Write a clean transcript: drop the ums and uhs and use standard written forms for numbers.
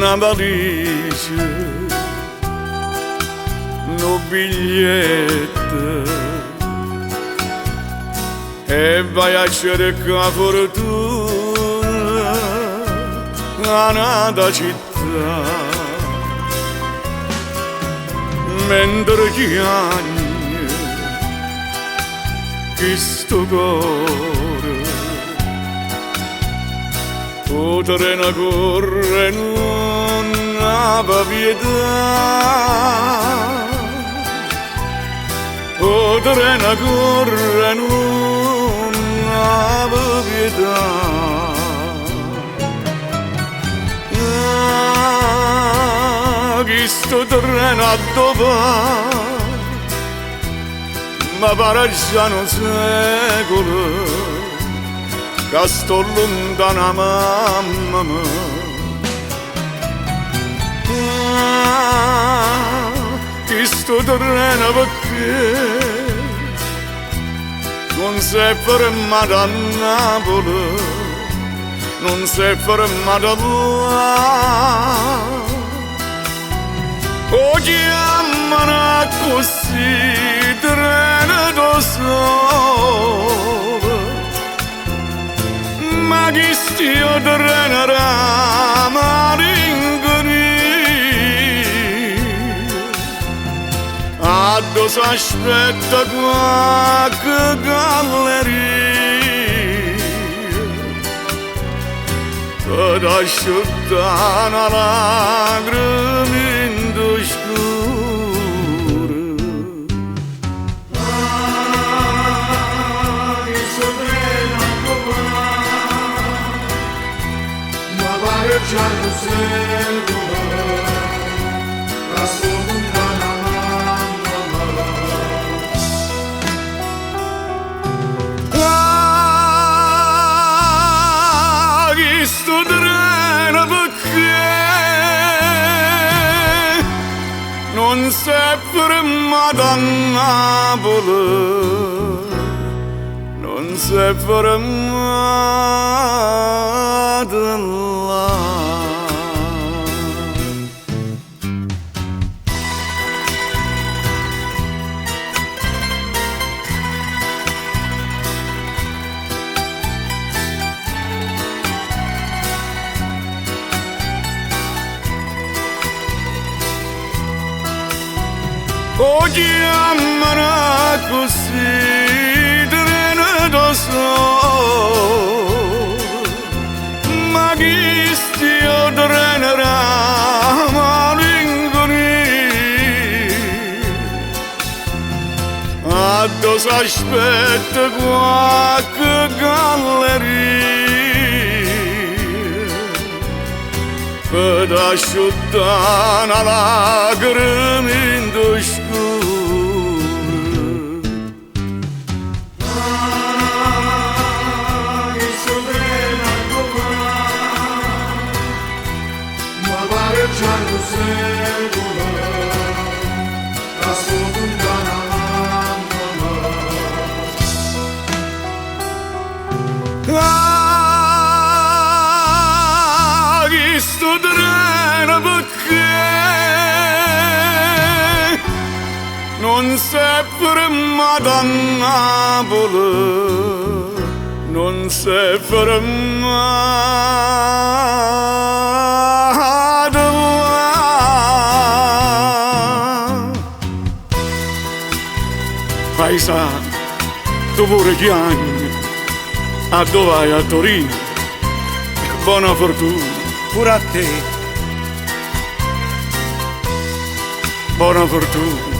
Na valigia, nu biglietto e vai a cercare fortuna a n'ata città. Mentre chiagne questo cuore, 'O treno corre, nun ave pietà. 'O treno corre, nun ave pietà. Ah, chisto treno addò va? Me pare già nu secolo ca sto luntano 'a mammema. Ah, chisto treno pecché nun s'è fermato a Napule, nun s'è fermato là. 'O chiammano accussì, treno d' 'o sole, ma chisto è 'o treno d' 'a malincunia. Addò s'aspetta quacche galleria pe t'asciuttà na lacrema 'int' 'o scuro. Ah, chisto treno addò va? Me pare già nu secolo ca sto luntano 'a mammema. Ah, chisto treno pecché nun s'è fermato a Napule, nun s'è fermato là. 'O chiammano accussì, treno d' 'o sole, ma chisto è 'o treno d' 'a malincunia. Addò s'aspetta quacche galleria pe t'asciuttà na lacrema 'int' 'o scuro. Ah, chisto treno addò va? Me pare già nu secolo ca sto luntano 'a mammema. Ah, chisto treno pecché nun s'è fermato a Napule, nun s'è fermato là. Paisà, tu pure chiagne, addò vai a Torino? Buona fortuna. Pure a te. Buona fortuna.